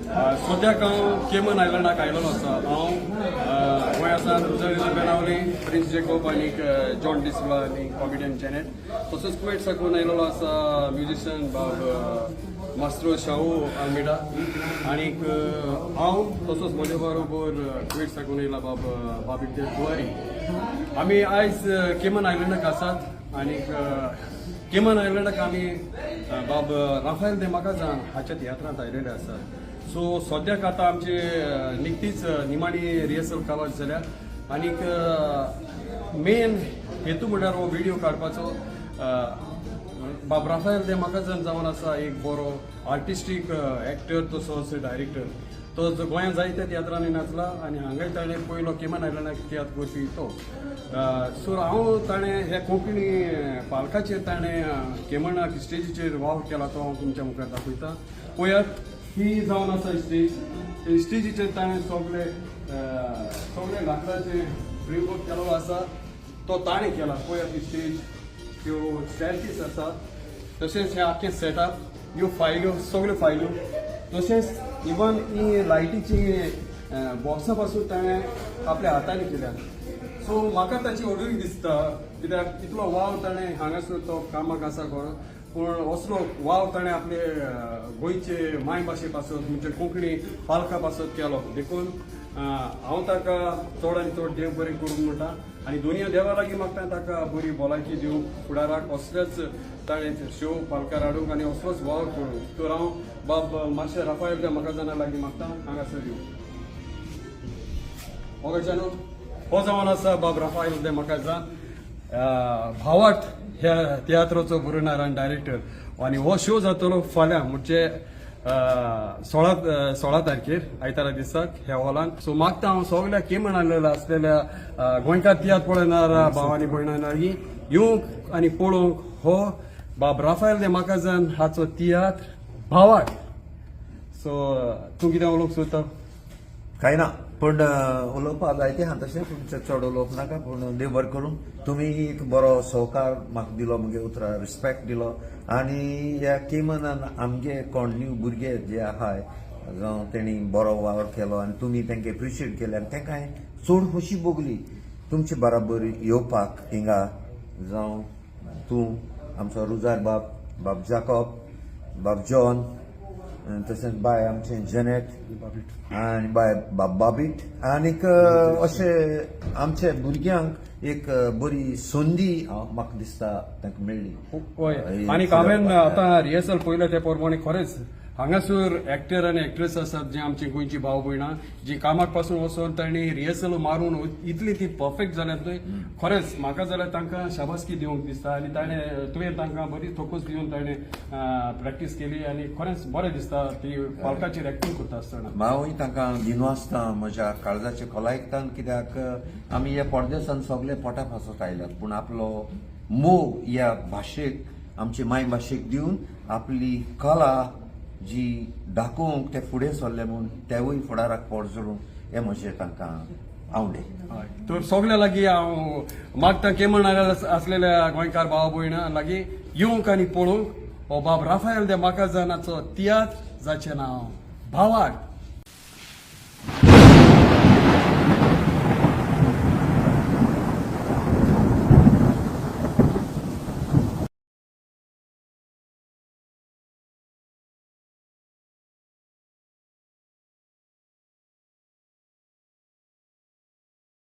सद्याक हांव केमन आयलंडाक आयलेलो आसा. हांव गोंय आसा रुजल बेनावली, प्रिन्स जेकोब आनी जॉन डिस्ला आनी कॉमेडियन जेनेट. तसोच कुवेट साकून आयलेलो आसा म्युजिशियन बाब मास्त्रो शाहू आल्मेडा. आनीक हांव तसोच म्हजे बरोबर कुवेट साकून येयला बाब बाबीक जुवारी. आमी आयज केमन आयलंडाक आसात आनीक केमन आयलंडाक आमी बाब राफायल दे माकाजान हाच्या तियात्रांत आयलेले आसात. सो सद्याक आतां आमची निकतीच निमाणी रिहर्सल काबार जाल्या. आनीक मेन हेतू म्हणल्यार हो व्हिडियो काडपाचो, बाब राफायल दे माकाजान जावन आसा एक बरो आर्टिस्टीक एक्टर तसोच डायरेक्टर. तो जो गोंयांत जायत्या तियात्रांनी नाचला आनी हांगाय ताणें पयलो केमन आयलंडाक तियात्र करपी तो. सो हांव ताणें ह्या कोंकणी पालकाचेर ताणें केमनाक स्टेजीचेर वावर केला तो हांव तुमच्या मुखार दाखयता. पळयात, ही जावन आसा स्टेज. स्टेजीचेर ताणें सगळे सगळे लांकडाचे फ्रेमवर्क केल्लो आसा, तो ताणें केला. पळयात, ही स्टेज, त्यो स्टॅरकेस आसा, तशेंच हें आख्खें सेटअप, ह्यो फायल्यो, सगळ्यो फायल्यो, तशेंच इवन ही लायटीची बॉक्सां पासून ताणें आपल्या हातांनी केल्या. सो म्हाका ताची व्हडवीक दिसता, कित्याक इतलो वावर ताणें हांगासर तो कामाक आसा खरो, पूण असलो वावर ताणें आपले गोंयचे मायभाशे पासत, म्हणजे कोंकणी पालका पासत केलो. देखून हांव ताका चड आनी चड देव बरें करूंक म्हणटा आनी दोनूय देवा लागीं मागता ताका बरी भलायकी दिवंक, फुडाराक असलेच ताणें शो पालकार हाडूंक आनी असलोच वावर करूंक. तर हांव बाब मातशें राफायल दे माकाजाना लागीं मागता हांगासर येवंक. मोगाच्यानो, हो जावन आसा बाब राफायल दे माकाजान, भावार्थ ह्या तियात्राचो बरोवणार आनी डायरेक्टर. आनी हो शो जातलो फाल्यां, म्हणजे 16 तारखेर आयतारा दिसाक ह्या हॉलान. सो मागता हांव सगल्या केमन आसलेल्या गोंयकार तियात्र पळयणार भाव आनी भयणां लागीं येवंक आनी पळोवंक हो बाब राफायल दे माकाजान हाचो तियात्र भावार्थ. सो तूं कितें उलोवंक सोदता? कांय ना, पूण उलोवपाक जायते आहा तशें, पूण चड उलोवप नाका. पूण देव बरें करूं, तुमी एक बरो सहकार म्हाका दिलो, म्हगे उतरां रिस्पेक्ट दिलो आनी ह्या केमनान आमगे कोण न्यू भुरगे जे आहाय, जावं तेणी बरो वावर केलो आनी तुमी तांकां एप्रिशिएट केले आनी तांकां चड खोशी भोगली तुमचे बराबर येवपाक हिंगा. जावं तूं, आमचो रुजार बाब, बाब जाकॉब, बाब जॉन, तशेंच बाय आमचें जेनेट आनी बाय बाब बाबीट आनीक अशे आमच्या भुरग्यांक एक बरी संदी म्हाका दिसता तांकां मेळ्ळी. हय, आनी हांवें आतां रिहर्सल पळयल्या ते प्रमाणे खरेंच हांगासर एक्टर आनी एक्ट्रेस आसात जे आमची गोंयची भाव भयणां जी कामाक पासून वचून तांणी रिहर्सल मारून इतली ती परफेक्ट जाल्यात न्हय, खरेंच म्हाका जाल्यार तांकां शाबासकी दिवंक दिसता. आनी ताणें तुवें तांकां बरी थोकस दिवन ताणें प्रॅक्टीस केली आनी खरेंच बरें दिसता ती पालकाचेर एक्टींग करता आसतना. हांवूय तांकां दिनवासता म्हज्या काळजाचे खोलायकतान, कित्याक आमी ह्या परदेसान सगळे पोटा पासत आयल्यात, पूण आपलो मोग ह्या भाशेक, आमचे मायभाशेक दिवन आपली कला जी दाखोवंक ते फुडें सरले म्हूण तेवूय फुडाराक पोट जोडूंक हे म्हजे तांकां आवडे. हय, तर सगल्या लागीं हांव मागता, केमन आसलेल्या गोंयकार भाव भयणां लागीं येवंक आनी पळोवंक हो बाब राफायल दे माकाजानाचो तियात्र जाचें नांव भावार्थ.